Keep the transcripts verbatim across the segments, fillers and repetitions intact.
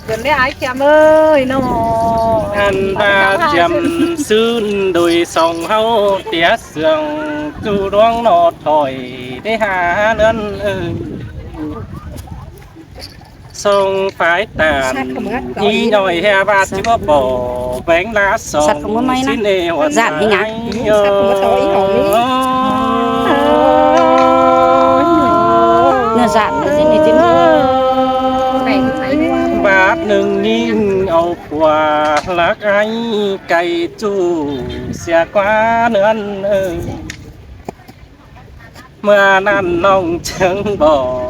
Cuốn đấy ai khiêm ơi nó. Ăn ba chiêm sưn đôi sông hâu tía sương chu đuống nó thổi để hà nơn ơi. Sông phái tàn, đi nhòi hè ba chứ có bỏ bánh lá sông. Sắt không có máy lắm. Xin ê hoa. Giản hình ảnh. Sắt không có tao ý hỏng ý. Nó giản nó xin thì chính. Bát nưng nhìn âu qua lắc ai cày chu xe qua nơn ơi. Mưa năn nông chứng bỏ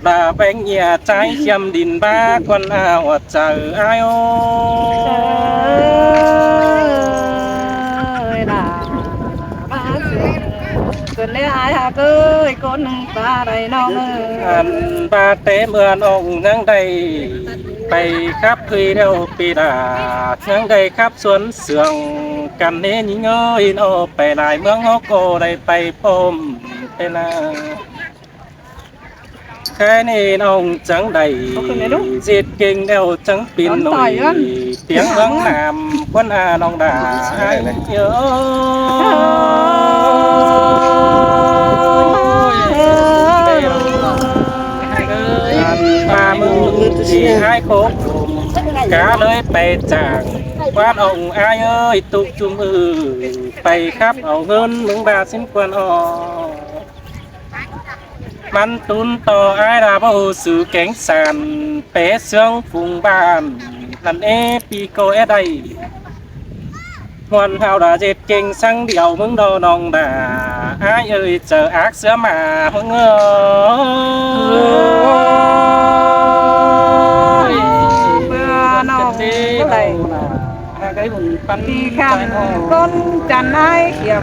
là bánh nhẹ trái khiêm đìn ba con à hoa chợ ai ô. Ơi là ba sương. Cuốn đấy ai hả ơi con ba đây nó ơi. Ăn ba té mưa nông nắng đây. Pay khắp thuê đeo pì đà, nắng đây khắp xuân sương, căn nế nhí ngơi nó pay lai mương hốc ô đây pay pôm tê na. Cái nên ông trắng đầy, diệt kinh đeo trắng pin nổi, tiếng mương nam quân à lòng đà ai nhớ. Ba mươi chỉ hai khổ cá lưới pe chàng quan ông ai ơi, tụ chung ư pay khắp ảo ngơn mứng ba xin quan o. Mắn tún to ai là bao sự kén sàn pé sướng phùng bàn năn ê pi cô ê đây. Muôn hào đã dệt kinh săng điệu mứng đo nòng đà ai ơi, chợ ác sứa mà mứng ơi. Mưa nòng cái này. Đi khăn con chăn ai khiêm.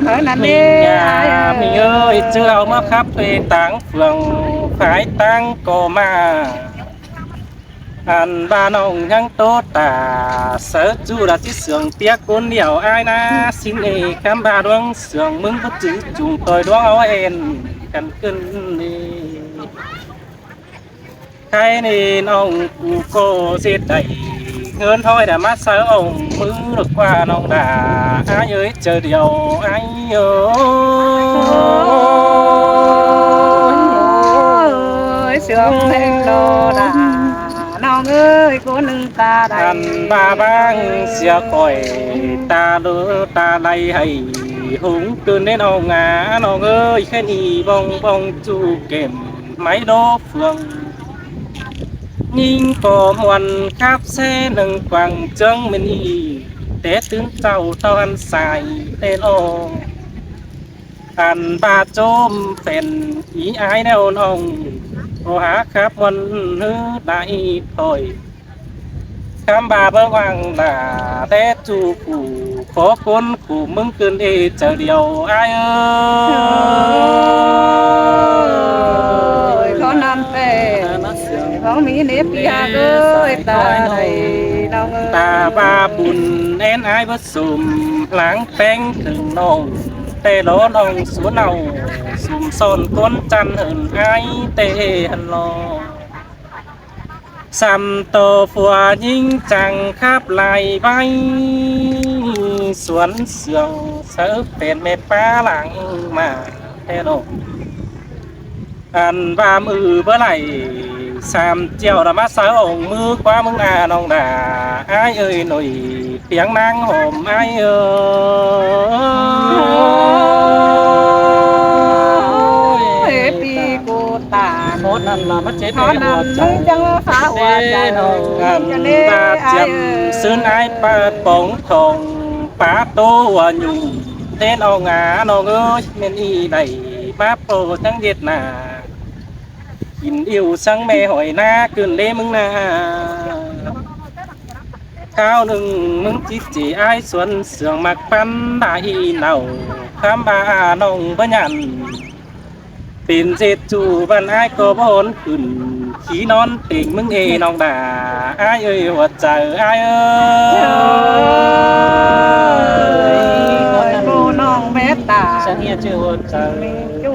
Ơi năn ê ai ơi. Mình ơi, chứ áo mắc khắp thuê táng phường, phái táng cô mà. Ăn ba nòng nhăng tố tả, sớ chu đã chít sướng tiết cốn điệu ai na, xin ê khám ba đuống sướng mứng bút chữ chung tôi đuống áo ên, căn cân đi. Cái nên ông cụ cô giết đẩy, ngơn thôi đã mát sớ ông mứ được qua nòng đã, ai ơi, chờ điều ai ơi. Ôi, sướng thêm đồ đã. Nòng ơi, cô nưng ta đây. Ăn ba bang sia khỏi ta lơ ta lay hay húng cơn đến ông à, nòng ơi, khen y bong bong chu kèm máy đố phường. Nhưng có muôn khắp xe nâng quảng trương mình y, té tứng tàu tàu ăn xài tên ô. Ăn ba chôm phèn ý ái neo nòng, ô há khắp muôn hứ đại thôi. Khám ba bơ hoàng là té chu phủ, khó cốn phủ mưng cơn ê chớ điều ai ơi. Ôi, khó năm phê, khó mỹ nếp bia ơi, ta này, nòng ơi. Ta ba bùn én ai bớt sùm, láng peng thừng nòng, tê lố nòng số nòng, sùm son cốn chăn hửn ai tê hẳn lo. Săm tô phua nhính chăng khắp lai bay, xuân sương sớ phèn mê pá làng mà, hello. Ăn ba mư bơ lạy, săm chiều đã mát sớ ông mư qua mưng à nòng đã, ai ơi nổi tiếng nắng hôm ai ơi. Ôi, pi cô ta. Hốt năn là mất chết. Hốt năn mưng chăng phá hoa chăng. Ăn ba chiêm sưn ai pa bóng thòng, pa tô hoa nhung. Tên ông à nòng ơi, men y đẩy, pa pô chăng giết nà. Kín yêu săng mê hỏi na cơn lê mưng na. Kháo nưng mưng chít chỉ ai xuân sương mặc păn đã hi nау. Khám ba a nòng bơ nhăn. Pên dệt chu văn ai có bón khửn. Khí non tình mưng ê nòng đã. Ai ơi hoa chợ ai ơi. Ôi, cô nòng bé ta. Sân hia chữ hoa chợ. Mình chu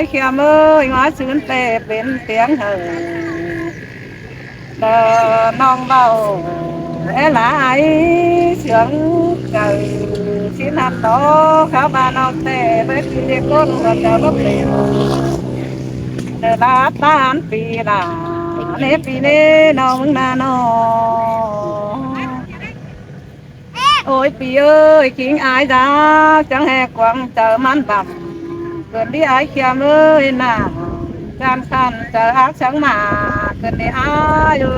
Ái Khiêm ơi, ngó sưn ꞌtẹ pên tiếng hảư. Đa ꞌnọng ꞌvạu é ꞌlạ ái sương chaư. ꞌSịn ꞌnặn tó kháo ba ꞌnọng ꞌtẹ báu ꞌchí ꞌlẹo ꞌcốn ꞌhua chaư báu pên. Đa ꞌlạ ꞌtan pi ꞌlạ, ꞌnê pi ꞌnê ꞌnọng ꞌmứng ꞌna ꞌnọ. Ôi pi ơi, ꞌkhịnh ái dák chắng ꞌhê quảng chaư ꞌmắn băm. ꞌCợn đi Ái Khiêm ơi nả, ꞌchăn khăn chaư ác chắng mả. ꞌCợn đi ái ơi.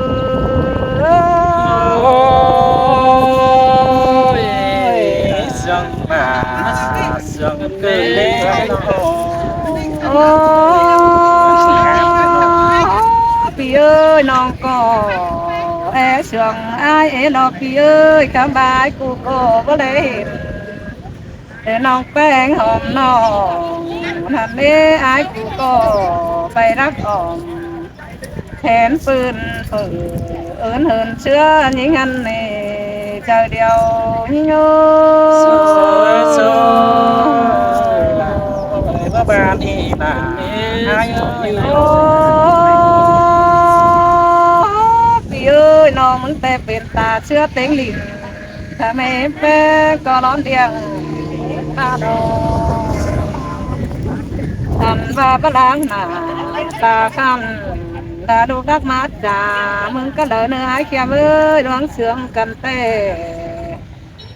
Ôi, sương mả, sương ꞌcợn đi. Ôi pi ơi, ꞌnọng ꞌcọ é sương ái é lo pi ơi, khắm ba ái ꞌcọ báu đảy hên. Để ꞌnọng ꞌpéng hom ꞌnọng, ꞌnặn ꞌnê ái ꞌcọ pay đắc ỏm. Hên pưn phở ớn hơn ꞌchưa ꞌnhính ꞌnặn ꞌnị, chaư điêu ꞌnhính ơ. Sôi, sôi. Báu ban ꞌnị nả, ái ơi. Ô, pi ơi, ꞌnọng ꞌmứng ꞌtẹ pên ta ꞌchưa ꞌtếng đin. Khá mê ꞌpéng ꞌcọ lón điêng ta đo. Ăn ꞌva báu lăng nả, ta khăn, ta đu cắp mát cha, ꞌmứng cá đaư ꞌnớ Ái Khiêm ơi, ꞌluống sương căn ꞌtẹ.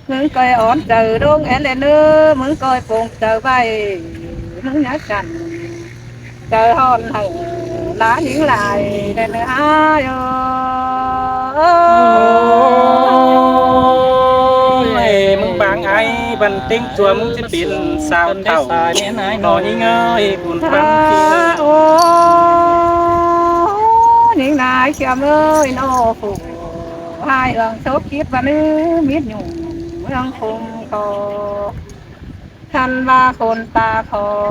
ꞌMứng ꞌcoi ón chaư ꞌlống én ꞌlẹo ꞌnớ, ꞌmứng ꞌcoi pông chaư ꞌvạy, ꞌmứng nhá chăn. Chaư ꞌhọn hảư ꞌlạ ꞌnhính lai ꞌlẹo ꞌnớ ái ơi. Ôi, ꞌmứng bang ái băn ꞌtếng ꞌchua ꞌmứng ꞌchí pên sao thảu. ꞌNọ ꞌnhính ơi, bun băn. Ô, ꞌnhính ꞌna Ái Khiêm ơi, ꞌnọ phủ hai ương sốp khít băn ư, mít nhủng ương khung khô. Khăn ꞌva khôn ta khô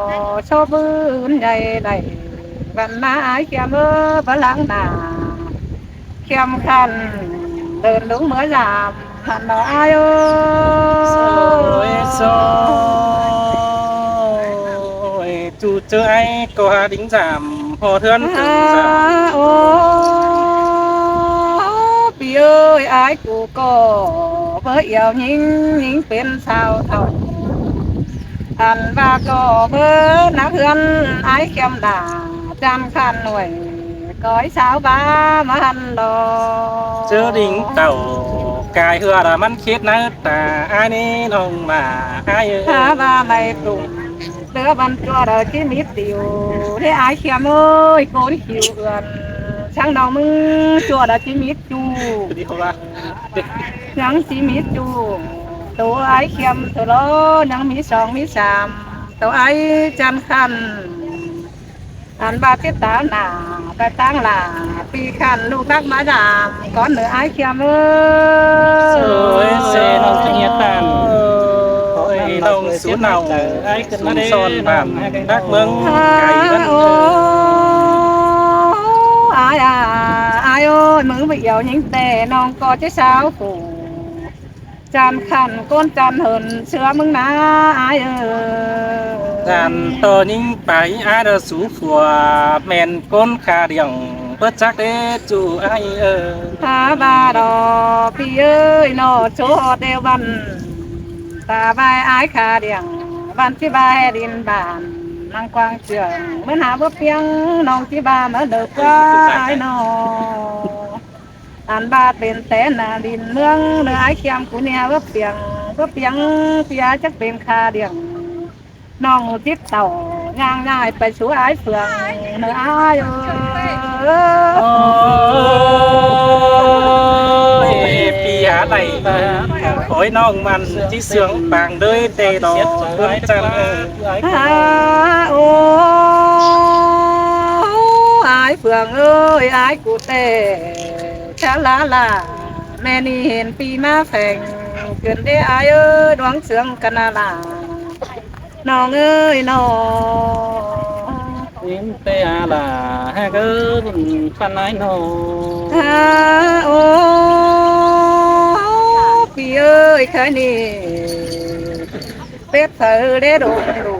sốp ưn dạy đảy, băn ꞌna Ái Khiêm ơ báu lăng nả. Khiêm khăn đơn đúng ꞌmứa dăm, hẳn nó ái ơi. Sôi, sôi. ꞌChu ꞌchớ ái ꞌcọ hák đính dăm, ꞌhọt ꞌhướn tứn dăm. Ô, pi ơi, ái ꞌcọ ꞌcọ báu iẻo ꞌnhính, ꞌnhính pên sao thảu. Ăn ꞌva ꞌcọ báu nắc ꞌhướn Ái Khiêm đa, ꞌchăn khăn ꞌnọi ꞌcoi sao ba ꞌmá hăn lo. ꞌChớ đính tảu cai ꞌhứa đa ꞌmắn khết ꞌnớ ta ái ꞌnị ꞌnọng mả ái ơi. Há ba mảy tủng ꞌlứa băn ꞌchua đa ꞌchí mít điêu. Thế Ái Khiêm ơi, ꞌcốn khiu ươn, chắng ꞌnọng ꞌmứng ꞌchua đa ꞌchí mít ꞌchu. ꞌNhắng ꞌchí mít ꞌchu. Tô Ái Khiêm tô lo, ꞌnhắng mít song mít sam. Tô ái ꞌchăn khăn. Ăn ꞌva ꞌchí táo nả, ꞌva ꞌtáng lả, ꞌpi khăn ꞌlụk đắc ꞌmá dăm, cón ꞌnớ Ái Khiêm ơi. Sôi, sôi, ꞌnọng ꞌchí nhiệt tản. Ôi, ꞌnọng sú nảu, ái ꞌcứn sú ꞌmá đé, son bản, đắc ꞌmướng, cai băn. Ô, ái à, ái ơi, ꞌmứng ꞌva iẻo ꞌnhính ꞌtẹ, ꞌnọng ꞌcọ ꞌchí sao phủ. Chăn khăn ꞌcốn chăn hơn ꞌchưa ꞌmứng ꞌná ái ơi. Chăn tô ꞌnhính pay ái đa sú phua, ꞌmen ꞌcốn khả điêng báu chắc đé ꞌchu ái ơi. Há ba đo ꞌpi ơi, ꞌnọ ꞌchớ ꞌhọt ꞌlẹo băn, ta ꞌvạy ái khả điêng, băn ꞌchí ꞌvạy đin bản, ꞌnăng quang ꞌchương, ꞌmớn hả báu piêng, ꞌnọng ꞌchí ꞌva ꞌmá đaư ꞌquá ái ꞌnọ. Ăn ꞌva pên té nả đin ꞌmướng, ꞌnớ Ái Khiêm cu nia báu piêng, báu piêng, ꞌpi ái chắc pên khả điêng. ꞌNọng chít tảu ꞌnhang ꞌnhại pay sú ái phượng, ꞌnớ ái ơi. Ôi, ꞌpi hả đảy, khói ꞌnọng mẳn ꞌchí sương pang đới ꞌtẹ đo, ꞌcốn chăn ơi. Hả, ô, ái phượng ơi, ái cu ꞌtẹ. Chả lá lả, ꞌme ꞌnị hên ꞌpi ꞌmá pheng, ꞌcứn đế ái ơi, đuống sương căn nả lả. ꞌNọng ơi ꞌnọ. Im ꞌtẹ hả lả, hák ơ bun căn ái ꞌnọ. Hả, ô, ꞌpi ơi, khái ꞌnị. Pết phaư đế đôn đu,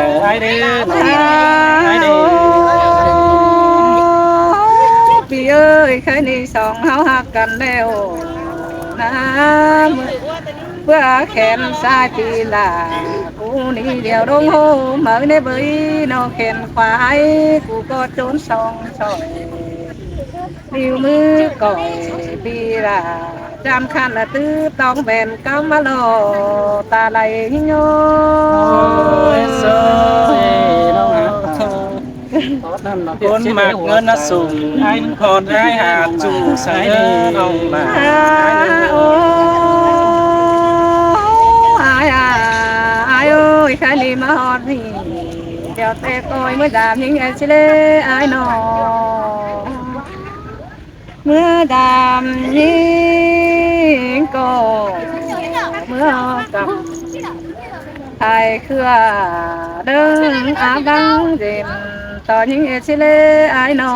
chaư ải đé, ải đé. Ôi, pi ơi, khái ꞌnị song ꞌháu ꞌhặc căn ꞌlẹo ꞌnớ. ꞌPưa khen sai pi lả, cu ꞌnị điêu đông ꞌhô máư ꞌnê bới ꞌnọ khen khuai, cu ꞌcọ ꞌchốn song sỏi. Điêu ꞌmứ ꞌcọ pi lả, chăm khăn ꞌlạ ꞌtứ tong ven cắm ꞌmá lo ta lai ꞌnhính ꞌnô. ꞌCốn ꞌmặc ꞌngớn ꞌnớ sung, ải ꞌhọt ải hả ꞌchu sai ꞌnớ ꞌnọng ꞌmá. Ôi, ải à, ải ơi, khái ꞌnị ꞌmá ꞌhọt ꞌnị, điêu ꞌtẹ ꞌcoi ꞌmứa dam ꞌnhính ê ꞌchí ꞌlế ải ꞌnọ. ꞌMứa dam ꞌnhính ꞌcọ ꞌmứa cắp thải khưa đơng áp băng dên ꞌto ꞌnhính ê ꞌchí ꞌlế ải ꞌnọ.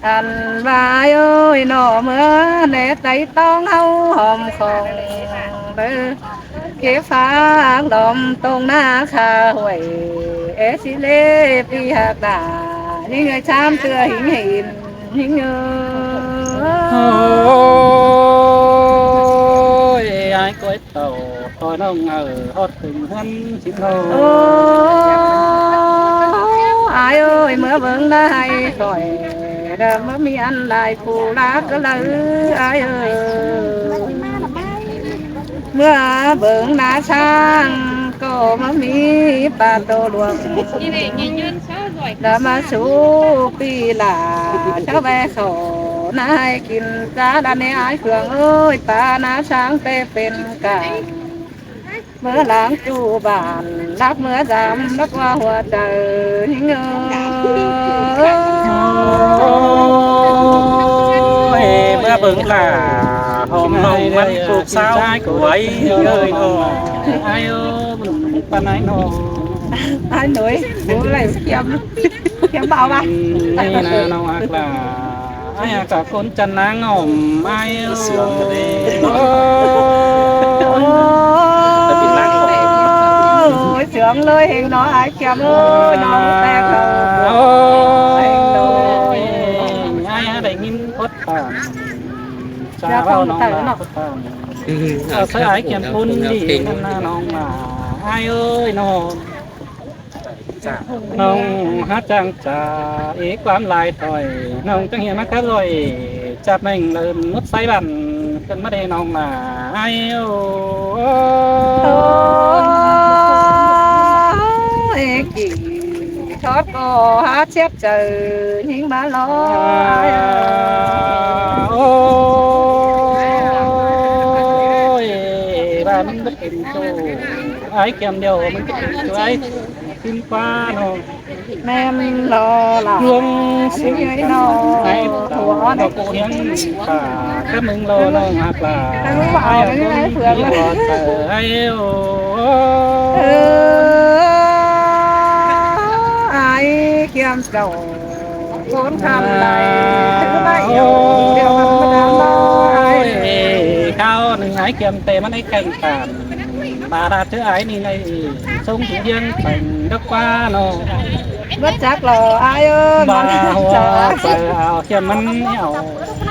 Ăn ꞌva ải ơi ꞌnọ ꞌmứa ꞌnê ꞌtáy ꞌtóng ꞌháu hom khong đé. Kể phák lom tông ꞌná khả huổi, ê ꞌchí ꞌlế pi ꞌhặc đả, ꞌnhính ơi chăm ꞌtưa ꞌhính ꞌhịn, ꞌnhính ơi. Ôi, ải ꞌcoi tảu, ꞌcoi ꞌnọng ꞌnớ ꞌhọt ꞌtưng ꞌhướn ꞌchí ꞌnô. Ôi, ải ơi, ꞌmứa bớng ꞌná ải khỏi, đa ꞌmá ꞌmí ăn lai phủ lác ꞌcọ lau ải ơi. ꞌMứa bớng ꞌná ꞌsáng ꞌcọ ꞌmá ꞌmí pả tô luông, đa ꞌmá sú pi lả, ꞌchớ ꞌvẹ khảu ꞌná ải kin cá đa ꞌnê ải Khương ơi, pả ꞌná ꞌsáng ꞌtẹ pên cảng. ꞌMứa lăng ꞌchu bản, lắc ꞌmứa dam, lắc ꞌva hua chaư ꞌnhính ơi. Ôi, ꞌmứa bớng lả, hom ꞌnọng ꞌmắn ꞌcộc ꞌsáo ꞌcọ ải ơi ꞌnọ. Ải ơi, ꞌmắn pá ải ꞌnọ. Ải nối, bố lại khiêm, khiêm bảo bác. ꞌNị ꞌná ꞌnọng ꞌhặc lả. Ải ꞌhặc cả ꞌcốn chăn ꞌnáng ỏm ải ơi. Sướng rồi đấy. Ôi. Ôi, sướng ꞌlới ꞌhêng ꞌnọ ải Khiêm ơi, ꞌnọ ꞌtẹ khảu. Ôi. Ải hả đảy ꞌnghín khuất tản. Chả bao ꞌnọng ꞌtẹ là ꞌnọ. Khuất tản. Ờ, ꞌsớ ải Khiêm ꞌcốn đi, ꞌnặn ꞌnọng mà. Ải ơi, ꞌnọng. ꞌNọng hák chang chả, ế ꞌquám lai thỏi, ꞌnọng chắng hiêm hák khá rồi, chạp ꞌneng lơm mút sáy bản, cơn ꞌmá đê ꞌnọng mà, ải ơi. Ôi, ế kỉ, thót ꞌcọ hák chép chaư, ꞌnhính ꞌmá lo, ải ơi. Ôi, bản bất tỉnh ꞌchu. Ải Khiêm điêu ꞌmắn ꞌcọ ꞌchu ải kin ꞌquá ꞌnọng. ꞌMen lo lả. Luông ꞌsịn ꞌnị ꞌnọ. Ải hua ꞌnọ ꞌcọ hiêm pả cắp ꞌmứng lo ꞌnọng ꞌhặc lả. Ải ꞌcốn ꞌpi ꞌhua chaư ải ơi. Ơ, ải Khiêm chảu. ꞌCốn khăn lai, thứ lai yau, điêu ꞌmắn ꞌmá đam lo ải. Ôi, khảu ꞌnưng ải Khiêm ꞌtẹ ꞌmắn ải khen tản. Bà đa thứ ải ꞌnị ꞌnị, sống thứ hiên thành đất ꞌquá ꞌnọ. Bớt chắc lo ải ơi, bà ꞌmắn hua chả. Bà ải Khiêm ꞌmắn ẻo.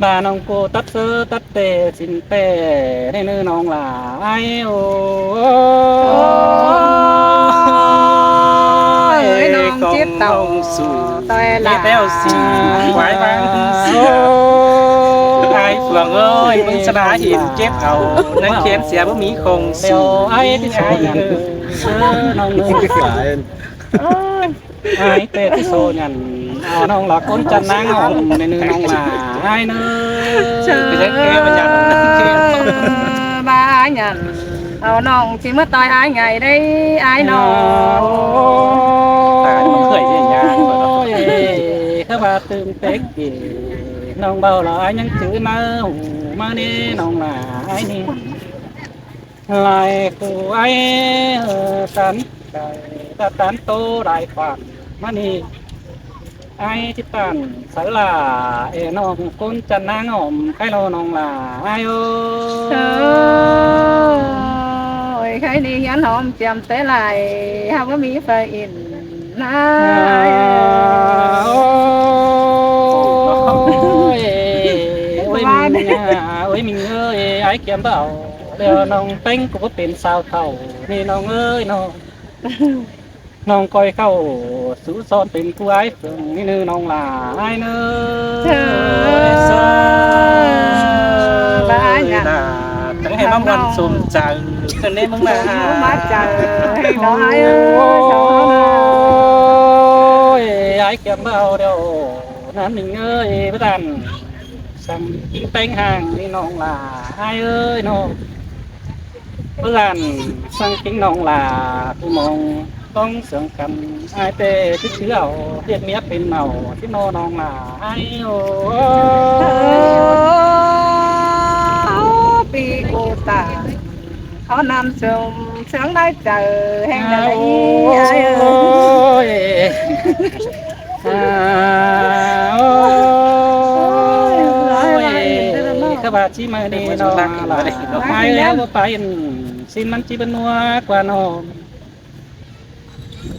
ꞌva ꞌnọng ꞌcọ tắt ꞌsớ tắt ꞌtẹ ꞌsịn ꞌtẹ ꞌnị ꞌnư ꞌnọng ꞌlạ ải ơ. Ôi, ꞌnọng chếp tảu ꞌtoi ꞌlạ. Chếp ꞌtẹo ꞌsịn, quái ꞌváng ꞌsịn. Ải Phượng ơi, ꞌmứng ꞌsá ꞌhịn chếp au, ꞌnặn khen sia báu ꞌmí khong su. Ải ꞌtẹ ꞌsớ ꞌnặn. Ôi. Ải ꞌtẹ ꞌchí ꞌsớ ꞌnặn, au ꞌnọng ꞌlạ ꞌcốn chăn ꞌnáng ỏm ꞌnị ꞌnư ꞌnọng ꞌlạ ải ꞌnớ. Chớ ꞌva ải ꞌnặn, au ꞌnọng ꞌchí ꞌmá ꞌtoi ải ꞌnị đảy ải ꞌnọng. Ôi, ꞌkhới ꞌva tứm tếc kỉ ꞌnọng báu lỏ ải ꞌnhắng chứ ꞌnớ, ꞌmá ꞌnị ꞌnọng ꞌlạ ải ꞌnị. Lai khu ải, ơ, tán, ꞌtoi, ta tán ꞌtố lai khoản ꞌmá ꞌnị. Ải ꞌchí tản sáư ꞌlạ, ê ꞌnọng ꞌcốn chăn ꞌnáng ỏm ꞌkhạy ꞌlạ ꞌnọng ꞌlạ ải ơ. Ôi, ꞌkhạy ꞌnị hiến hom chiêm té lai, hảư ꞌmí phaư ỉn ải ơ. Ôi, ôi, ôi, ꞌmí ꞌnị ơi, ải kiêm báu. ꞌLẹo ꞌnọng ꞌpéng ꞌcọ báu pên sau thảu ꞌnị ꞌnọng ơi ꞌnọng. ꞌNọng ꞌcoi khảu sú son pên ꞌcú ải Phượng ꞌnị ꞌnư ꞌnọng ꞌlạ ải ꞌnớ. Chớ ꞌva ải ꞌnặn, chắng ꞌhê ꞌmá ꞌmuôn sôm chaư, ꞌcọ ꞌnị ꞌmứng ꞌmá chaư ꞌhê ꞌnọng ải ơ. Ôi, ải kiêm báu ꞌlẹo ꞌnặn ꞌnị ơi, báu đan săng ꞌpéng hang ꞌnị ꞌnọng ꞌlạ ải ơi ꞌnọng. Báu đan săng ꞌkính ꞌnọng ꞌlạ, ꞌcú mong ꞌcóng sương căn ải ꞌtẹ ꞌchí chứ au, ꞌviạk ꞌmiế pên nảu ꞌchí ꞌnọ ꞌnọng ꞌlạ ải ơ. Pi ꞌcú ta, au ꞌnặn sôm sương lai chaư ꞌhéng đa lai ải ơ. Ôi. Ôi, ꞌkhạy ꞌva ꞌchí ꞌmá ꞌnị ꞌnọng ꞌlạ ải ơ, báu pá ỉn ꞌsịn ꞌmắn ꞌchí báu ꞌnua ꞌquá ꞌnọng.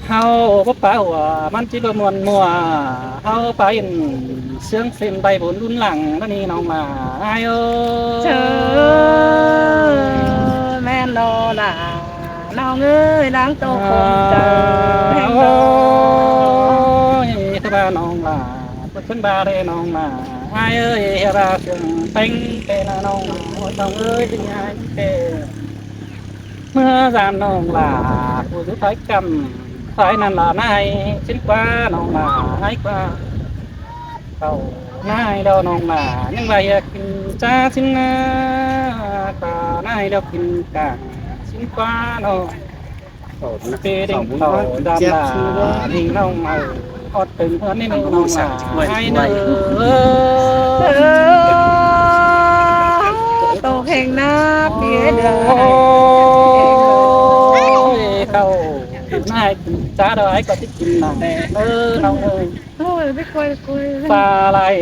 ꞌHáu báu pá ꞌhua ꞌmắn ꞌchí báu ꞌmuôn ꞌmua. ꞌHáu pá ỉn ꞌsướng ꞌsịn đảy bôn ꞌlun lăng ꞌmá ꞌnị ꞌnọng ꞌlạ ải ơ. Chớ ꞌmen ꞌnọ ꞌlạ ꞌnọng ơi, ꞌláng tô khôm chaư ꞌhéng ꞌnọng. Ôi, ꞌkhạy ꞌva ꞌnọng ꞌlạ, báu ꞌchớ ꞌva đảy ꞌnọng ꞌlạ ải ơi, ꞌhê ꞌva sương ꞌpéng ꞌtẹ ꞌnọng ꞌlạ, ôi ꞌnọng ơi, ꞌtẹ ải ꞌtẹ. ꞌMưa dan ꞌnọng ꞌlạ, ꞌcú dú thái căm, thái ꞌnặn ꞌlạ ꞌnị, ꞌsịn ꞌquá ꞌnọng ꞌlạ ải ꞌquá. Khảu ꞌnị ꞌlẹo ꞌnọng ꞌlạ, ꞌnhắng ꞌva ꞌhịa kin chá ꞌsịn ꞌnớ, ꞌquá ꞌnị ꞌlẹo kin cang ꞌsịn ꞌquá ꞌnọng. Pê đinh khảu dan ꞌlạ, ꞌnị ꞌnọng ꞌmá ꞌhọt tứm ꞌhướn ꞌnị ꞌnọng ꞌlạ ải ꞌnớ. Tô ꞌhéng ꞌnớ pi ꞌhướn. Ôi, khảu ꞌnị kin chá đaư ải ꞌquá ꞌchí kin nẳng ꞌnớ ꞌnọng ơi. Ôi, ꞌmá ꞌquái ꞌquái. Pá lai,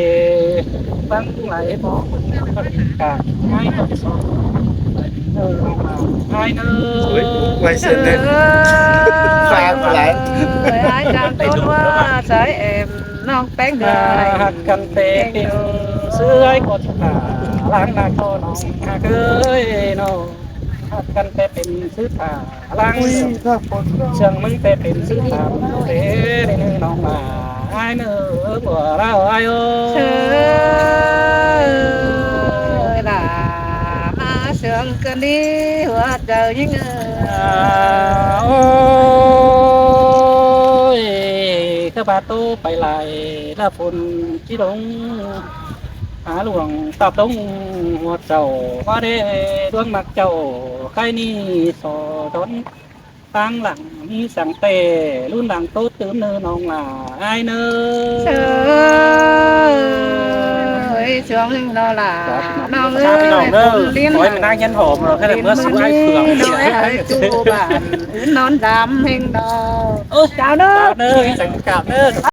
ꞌváng lai, ꞌmá kin cang ải ꞌquá ꞌchí song. Ơ, ải ꞌnớ. Ôi, ꞌquái sên đê. Pá lai. Ôi, ải chang ꞌtố ꞌlúa, sai êm ꞌnọng ꞌpéng đaư. ꞌHặc căn ꞌtẹ pên sư ải ꞌcọ ꞌchí pá, ꞌláng ꞌnạ ꞌcọ ꞌnọng ꞌhặc ơi ꞌnọng. ꞌHặc căn ꞌtẹ pên sư pá, ꞌláng sương ꞌmứng ꞌtẹ pên sư pá, ꞌtẹ ꞌnị ꞌnọng ꞌmá ải ꞌnớ, ꞌpưa ꞌlạ ải ơ. Chớ ꞌlạ ꞌmá sương ꞌcọ đi ꞌhua chaư ꞌnhính ơ. Ôi, ꞌkhạy ꞌva ꞌtố pay lai, ꞌlạ phôn ꞌchí lông. Hả luông tạp đông hua chảu, hua đê đuông mạc chảu, khai ni so đón. Tang lăng ni săng tê, ꞌlun lăng ꞌtố tứm ꞌnớ ꞌnọng ꞌlạ ải ꞌnớ. Chớ ơi, Dưn ꞌhêng lo lả, ꞌnọng ơi, ꞌnọng ơi, ꞌcốn ꞌliến khỏi hăng, ꞌnáng hiến hỏm ꞌnọng, hák ꞌliến ꞌmứa ꞌmự su ải ꞌnị phượng ꞌnọng ơi, ꞌhại tu bản, ứn ꞌnón dăm ꞌhêng lo. Ơ, chảu ꞌnớ, chảu ꞌnớ, seng cắp ꞌnớ.